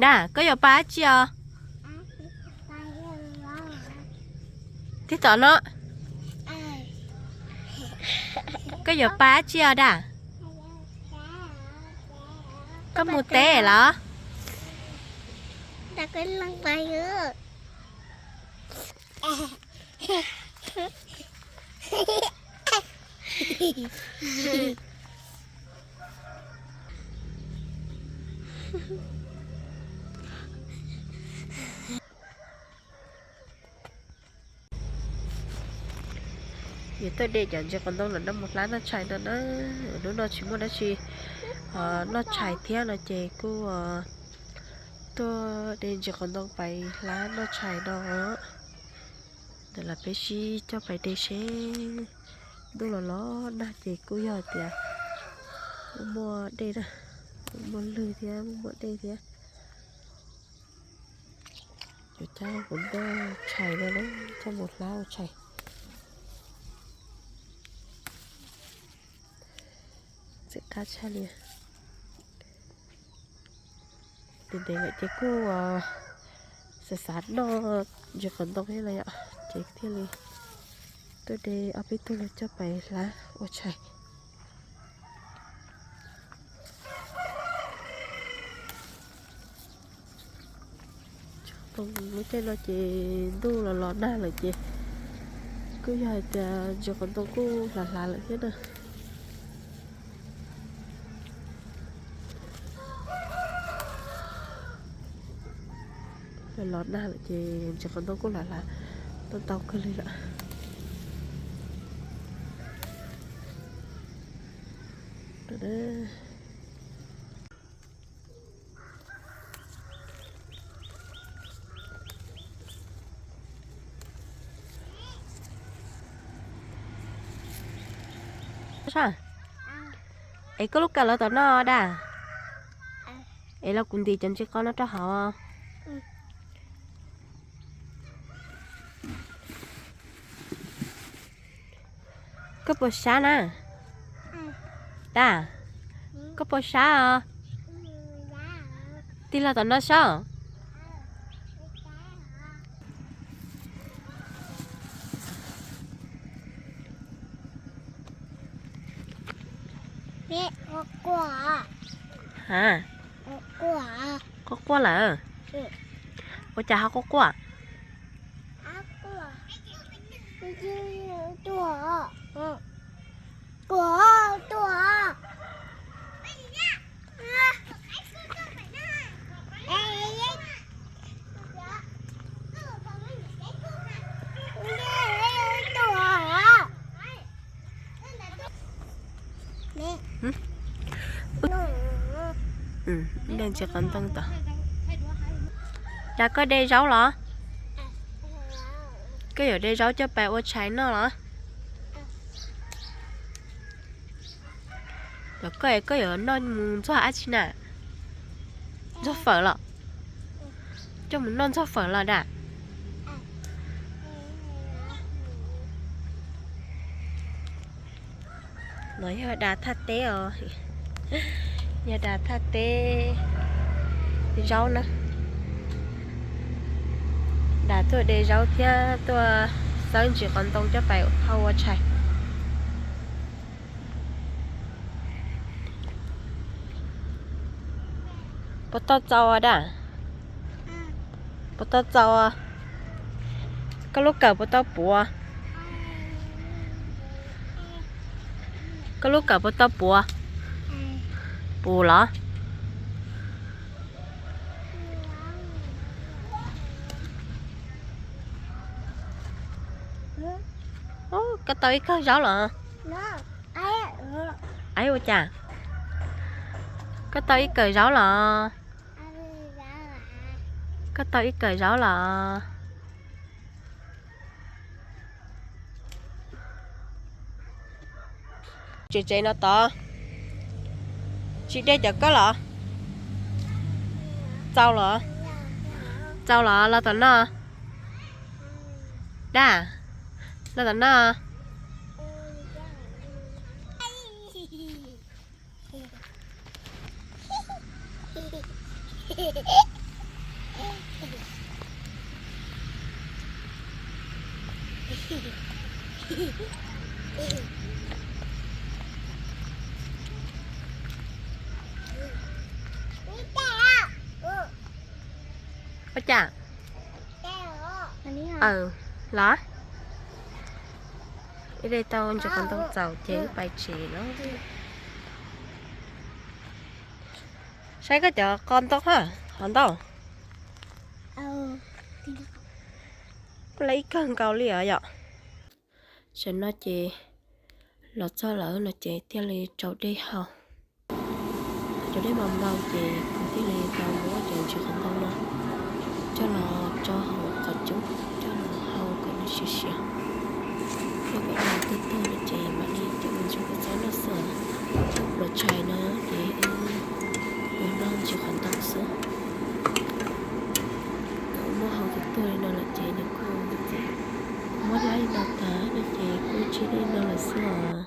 Daj, koj yuav pab dab tsi os? Tib tom no, koj yuav pab dab tsi os Daj? Koj mus teb los? Yus tuaj de cov ntsis qos ntoo los noj mus hlab noj tshais no na. Hnub no tsis muaj dab tsi noj tshais thiab no ces kuj tuaj de ntsis qos ntoo pais hlab noj tshais no. Ntawd los peb sib coj pais de seb. Ntuj los los nag ces kuj yog tias muaj dej na, muaj lwg thiab muaj dej thiab. Yuav coj kuv noj tshais no na, coj mus hlab ua tshais. Ntxim qab tshaj li. Ntev ntev lawm ces kuj xav xav noj ntsis qos ntoo thiab no yom, ces thiaj li tuaj de ob peb tug los coj pais hlab ua tshais. Lub caij no ces ntuj los los nag lawm ces kuj yog hais tias ntsis qos ntoo kuj hlav hlav lawm thiab na. Los los nag lawm ces ntsis qos ntoo kuj hlav hlav, tau tau kawg li lawm. Es koj lub kawm los tom no Daj? Es los kuv ntim cov ntsis qos no rau hauv. Koj puas sab na? Daj, koj puas sab os? Tig los tom no saib. Ha, quaj quaj lawm. Ua cas ho quaj quaj? Ntsis qos ntoo tod. Cas koj de zaub los? Koj yuav de zaub coj pais ua tshais noj los? Los koj, koj yuav noj mus ntxuag dab tsi na? Ntxuag fawm los? Coj mus noj ntxuag fawm los Daj? No yog Daj thaj teb os. Yog Daj thaj teb zaub na. Daj tuaj de zaub thiab tuaj xawb ntsis qos ntoo coj pais hau ua tshais. Puas tau txaus Daj? Puas tau txaus? Koj lub kawm puas tau puv? Koj lub kawm puas tau puv? Puv los? Koj tau ib kawm zaub los? Aib, ua cas? Koj tau ib kawm zaub los? Koj tau ib kawm zaub los? Tsev tsev no tod tsis dej cov koj los? Txaus los? Txaus los los tom no. Daj, los tom no. Ua cas? Los? Ib daim tau ntsis qhov ntoo txaus ces wb pais tsev lawm. Saib koj cov qos ntoo ha, qos ntoo. Kuj lawv ib kawg nkaus li os yom. Tam no ces los txog lawm no ces thiaj li rau dej haus. Rau dej mas npau ces kuv thiaj li tau muab cov ntsis qhov ntoo no coj los rau hauv qhov cub coj los hau kom nws siav siav. Thiab kom nws tuag tuag no ces mam li coj mus ntxuav kua txob noj xwb. Cov pluas tshais no ces wb yuav noj ntsis qhov ntoo xwb. Thaum muab hau tuag tuag li no lawm ces nws kuj muab hlab li no tag no ces kuj tsis li no lawm xwb os.